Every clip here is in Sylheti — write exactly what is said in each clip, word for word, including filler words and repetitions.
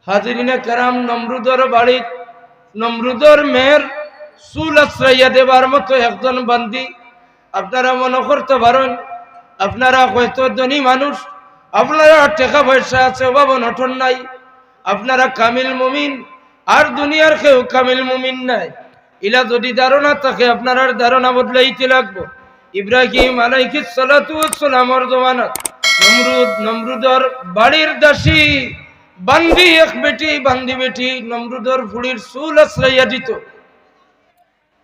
হাজিরিনে কেরাম, নমরুদর বাড়িত নমরুদর মেয়ের চুল আশ্রইয়া দেবার মতো একজন বান্দি। আপনারা মনো করতা পারইন, আপনারা হয়তো ধনী মানুষ, আপনারা টেকা পয়সা আছে, অভাব অনটন নাই, আপনারা কামিল মুমিন, আর দুনিয়ার কেউ কামিল মুমিন নায়। ইলা যদি ধারণা থাকে, আপনারার ধারণা বদলাইতে লাগবো। ইব্রাহিম আলাইহিস সালাতু ওয়াস সালামর জমানাত নমরুদ, নমরুদর বাড়ির দাসী বান্দি, এক বেটি, বান্দি বেটি নমরুদর ফুড়ির চুল আশ্রইয়া দিত।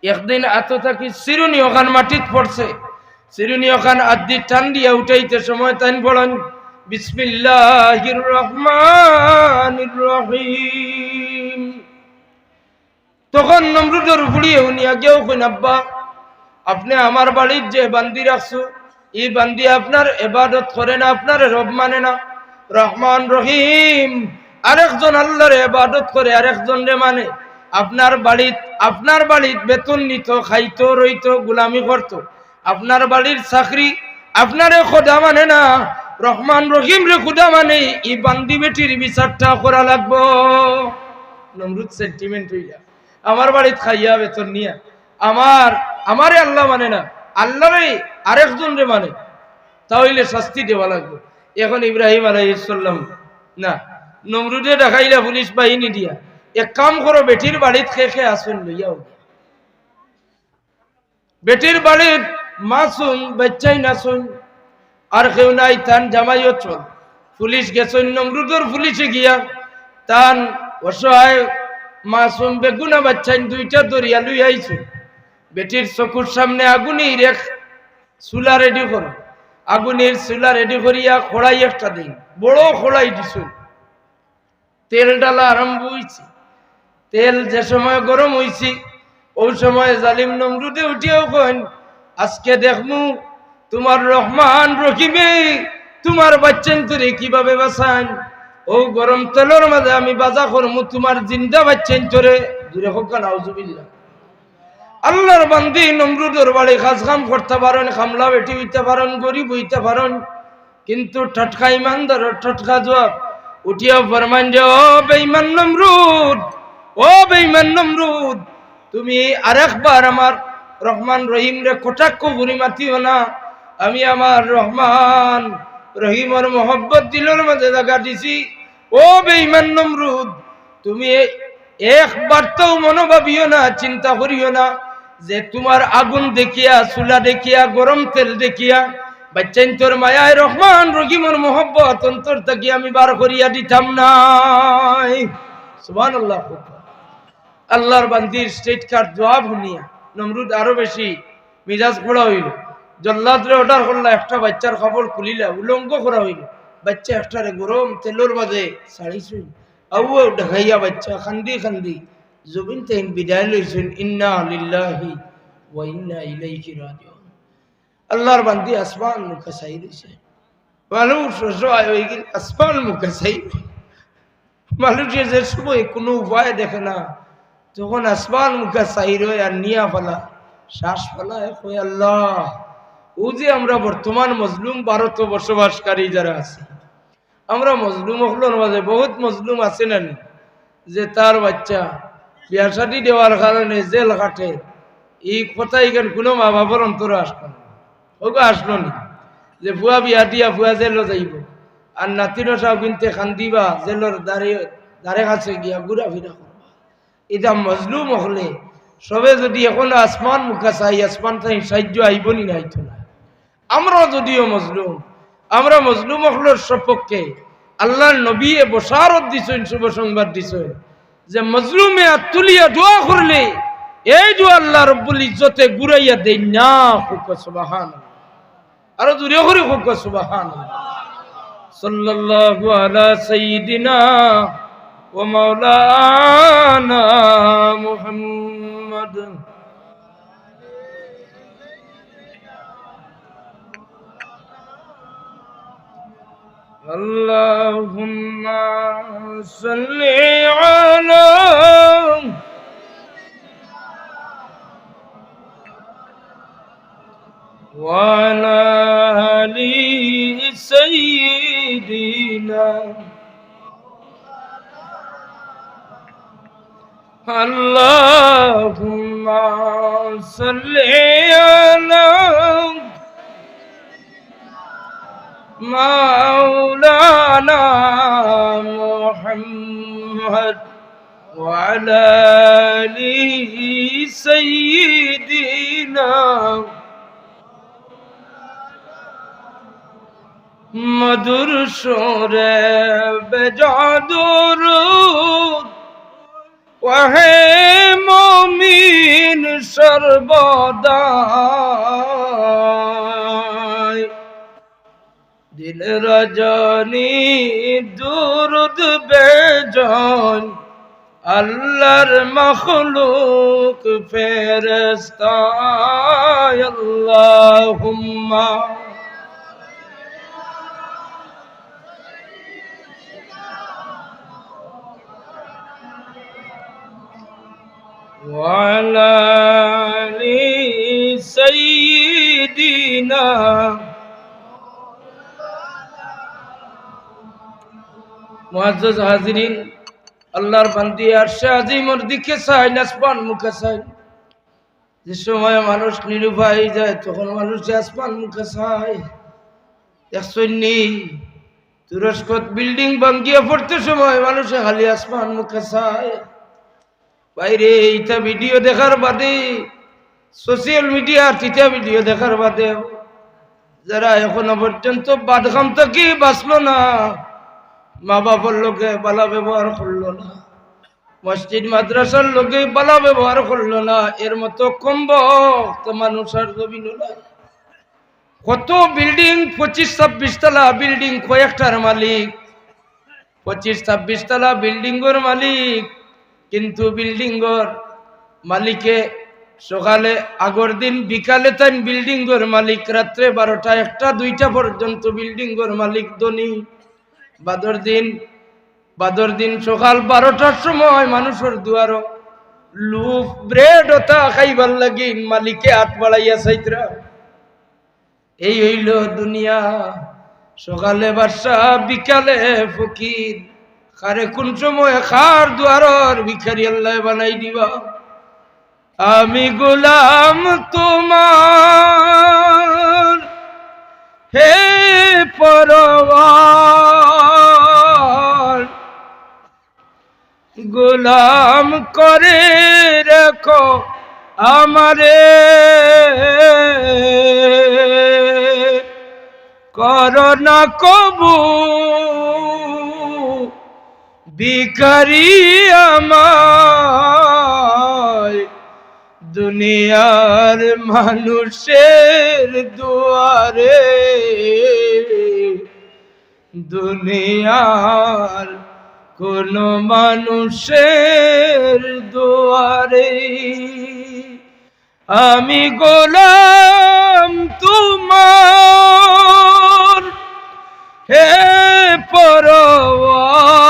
একদিন আতো থাকি চিরুনি অখান মাটিত পড়ছে, চিরুনি অখান আত দি টান দিয়া উঠাইতে সময় তাইন পড়ইন, "বিসমিল্লাহির রহমানির রহিম।" তখন নমরুদর ফুড়িয়ে হুনিয়া গিয়াউ কইন, "আব্বা, আপনে আমার বাড়িত যে বান্দি রাখছো, ই বান্দি আপনার এবাদত করে না, আপনারে রব মানে না। রহমান রহিম আরেকজন আল্লারে এবাদত করে, আরেকজনরে মানে। আপনার বাড়িত, আপনার বাড়িত বেতন নিত, খাইতো, রইতো, গুলামি করতো। আপনার বাড়ির চাকরি, আপনারে খোদা মানে না, রহমান রহিমরে খোদা মানে, ই বান্দি বেটির বিচারটা করা লাগবো।" নমরুদ sentiment অইলা, "আমার বাড়িত খাইয়া বেতন নিয়া, আমার, আমারে আল্লা মানে না, আল্লারে আরেকজনরে মানে, তা অইলে শাস্তি দেওয়া লাগবো।" এখন ইব্রাহিম আলাইহিস সালাম, না, নমরুদে ডাকাইলা পুলিশ বাহিনী দিয়া, "এক কাম করো, বেটির বাড়িত কে কে আছইন লইয়া আও।" বেটির বাড়িত মাসুম বাইচ্চাইন আছইন, আর কেউ নাই, তান জামাই অচল। পুলিশ গেছইন, নমরুদর পুলিশে গিয়া তান অসহায় মাসুম বেগুনা বাইচ্চাইন দুইটা ধরিয়া লইয়া আইছইন। বেটির চকুর সামনে আগুনির এক চুলা ready করো, আগুনির চুলা ready করিয়া কড়াই একটা দেইন, বড় কড়াই দিছইন। তেল ঢালা আরম্ভ অইছে। তেল যে সময় গরম অইছে, অউ সময় জালিম নমরুদে উঠিয়াউ কইন, "আজকে দেখমু তুমার রহমান রহিমে তুমার বাইচ্চাইন্তরে কিভাবে বাঁচাইন। অউ গরম তেলর মাঝে আমি ভাজা করমু তুমার জিন্দা বাইচ্চাইন্তরে।" জুরে কউক্কা, নাউজুবিল্লাহ। আল্লার বান্দি নমরুদর বাড়ি কাজ কাম করতা পারইন, কামলা বেটি অইতা পারইন, গরিব অইতা পারইন, কিন্তু টাটকা ইমানদারর টাটকা জুয়াব। উঠিয়া ফরমাইন যে, "ও বেঈমান নমরুদ, ও বেঈমান নমরুদ, তুমি আরেকবার আমার রহমান রহিমরে কটাক্ষ করি মাতিও না। আমি আমার রহমান রহিমর মহব্বত দিলর মাঝে জাগা দিছি। ও বেঈমান নমরুদ, তুমি একবারতাউ মনো ভাবিও না, চিন্তা করিও না যে তুমার আগুন দেখিয়া, চুলা দেখিয়া, গরম তেল দেখিয়া, বাইচ্চাইন্তর মায়ায় রহমান রহিমর মহব্বত অন্তর থাকি আমি বার করিয়া দিতাম নায়।" সুবহানাল্লাহ। আল্লার বান্দির straight cut জুয়াব হুনিয়া নমরুদ আরো বেশি মিজাজ কড়া অইলো। জল্লাদরে order করলা, একটা বাইচ্চার কাপড় খুলিলা, উলঙ্গ করা অইলো। বাইচ্চা একটারে গরম তেলর মাঝে ছাড়িছইন। আউ আউ ডাকাইয়া বাইচ্চা কান্দি কান্দি জমিন থাকি বিদায় লইছইন। ইন্না লিল্লাহি ওয়া ইন্না ইলাইহি রাজিউন। আল্লার বান্দি আসমান মুখা চাই রইছে। মানুষ অসহায় অইগেল, আসমান মুখা চাই। মানুষে যে সময় কুনু উপায় দেখে না, তখন আসমান মুখা চাই রয় আর নিয়া ফালা, শ্বাস ফালায়, কয়, "আল্লাহ, অউ যে আমরা বর্তমান মজলুম ভারতো বসবাসকারী যারা আছি, আমরা মজলুম অকলর মাঝে বহুত মজলুম আছে না নি? যে তার বাইচ্চা বিয়া শাদি দেওয়ার কারণে জেল খাটে, ই কথা ইখান কুনু মা বাপর অন্তরো আসলো না।" অগু আসলো নি? যে ফুয়া বিয়া দিয়া ফুয়া জেলো যাইবো, আর নাতিনো সাউকিন্তে কান্দিবা, জেলর দ্বারে, দ্বারে কাছে গিয়া ঘুরাফিরা করবা। ইতা মজলুম অকলে সবে যুদি অখন আসমান মুখা চাই, আসমান থাকি সাইয্য আইবো নি? না, আইতো না। আমরা যুদিও মজলুম, আমরা মজলুম অকলর সপক্ষে আল্লার নবীয়ে বশারত দিছইন, শুভ সংবাদ দিছইন যে মজলুমে আত তুলিয়া দোয়া করলে এই দোয়া আল্লাহ রব্বুল ইজ্জতে ঘুরাইয়া দেইন না। কউক্কা সুবহানাল্লাহ। আরো জুরে করি কউক্কা সুবহানাল্লাহ। সাল্লাল্লাহু আলা সাইয়্যিদিনা ওয়া মাওলানা মুহাম্মদ। اللهم صل على وعلى آل سيدنا اللهم صل على مولانا محمد وعلى آل سيدنا। মধুর সুরে বেজা দুরূদ, ওহে মুমিন সর্বদাই। দিন রজনী দুরূদ বেজইন, আল্লাহর মখলুক ফেরেশতা। আল্লাহুম্মা ওয়া আলা আলি সাইয়্যিদিনা। মুআজ্জাজ হাজিরিন, আল্লাহর বান্দি আরশে আজিমর দিকে চাইন, আসমান মুখে চাইন। যে সময় মানুষ নিরুপায় যায়, তখন মানুষে আসমান মুখে চায়। দেখছইন নি, তুরস্কত বিল্ডিং ভাঙ্গিয়া পড়তে সময় মানুষে খালি আসমান মুখে চায়। বাইরে ইতা ভিডিও দেখার বাদে, সোশ্যাল মিডিয়াত ইতা ভিডিও দেখার বাদে, যারা এখনো পর্যন্ত বাদ খাম থাকি বাঁচলো না, মা বাপর লগে ভালা ব্যবহার করলো না, মসজিদ মাদ্রাসার লগে ভালা ব্যবহার করলো না, এর মতো কমবখত মানুষ আর জমিনো নাই। কত বিল্ডিং, পঁচিশ ছাব্বিশ তলা বিল্ডিং, কয়েকটার মালিক, পঁচিশ ছাব্বিশ তলা বিল্ডিংর মালিক, কিন্তু বিল্ডিংর মালিকে সকালে, আগর দিন বিকালে তাইন বিল্ডিংর মালিক, রাত্রে বারোটা, একটা, দুইটা পর্যন্ত বিল্ডিংর মালিক ধনী। বাদর দিন, বাদর দিন সকাল বারোটার সময় মানুষর দুয়ারো লুফ, ব্রেড ওতা খাইবার লাগি মালিকে আত বাড়াইয়া চাইতরা। এই অইলো দুনিয়া, সকালে বাদশা, বিকালে ফকির। কারে কুন সময় কার দুয়ারর ভিখারি আল্লায় বানাই দিবা। আমি গোলাম তোমার, হে পরওয়ার, গোলাম করে রেখো আমারে, করো না কবু ভিখারি আমায়। দুনিয়ার মানুষের দুয়ারে, দুনিয়ার কোন মানুষের দুয়ারে আমি গোলাম তোমার, হে পরওয়ার।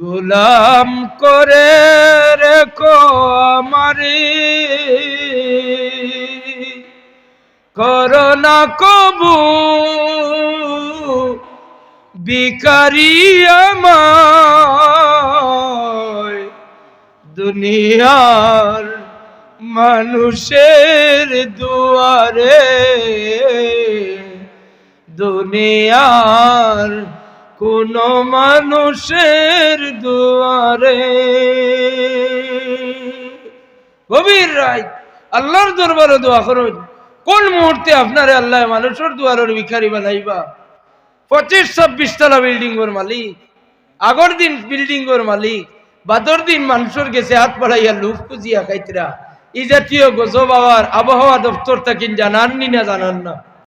গোলাম করে রেখো আমারে, করো না কবু ভিখারি আমায়। দুনিয়ার মানুষের দুয়ারে, দুনিয়ার কোন মানুষের দুয়ারে। গভীর রাইত আল্লাহর দরবারে দোয়া করইন। কোন মুহূর্তে আপনারে আল্লায় মানুষর দুয়ারর ভিখারি বানাইবা? পঁচিশ ছাব্বিশ তলা বিল্ডিংর মালিক, আগর দিন বিল্ডিংর মালিক, বাদর দিন মানুষর গেছে আত বাড়াইয়া লুফ খুজিয়া খাইতরা। ই জাতীয় গজব আবার আবহাওয়া দপ্তর থাকি জানার নি না জানার না?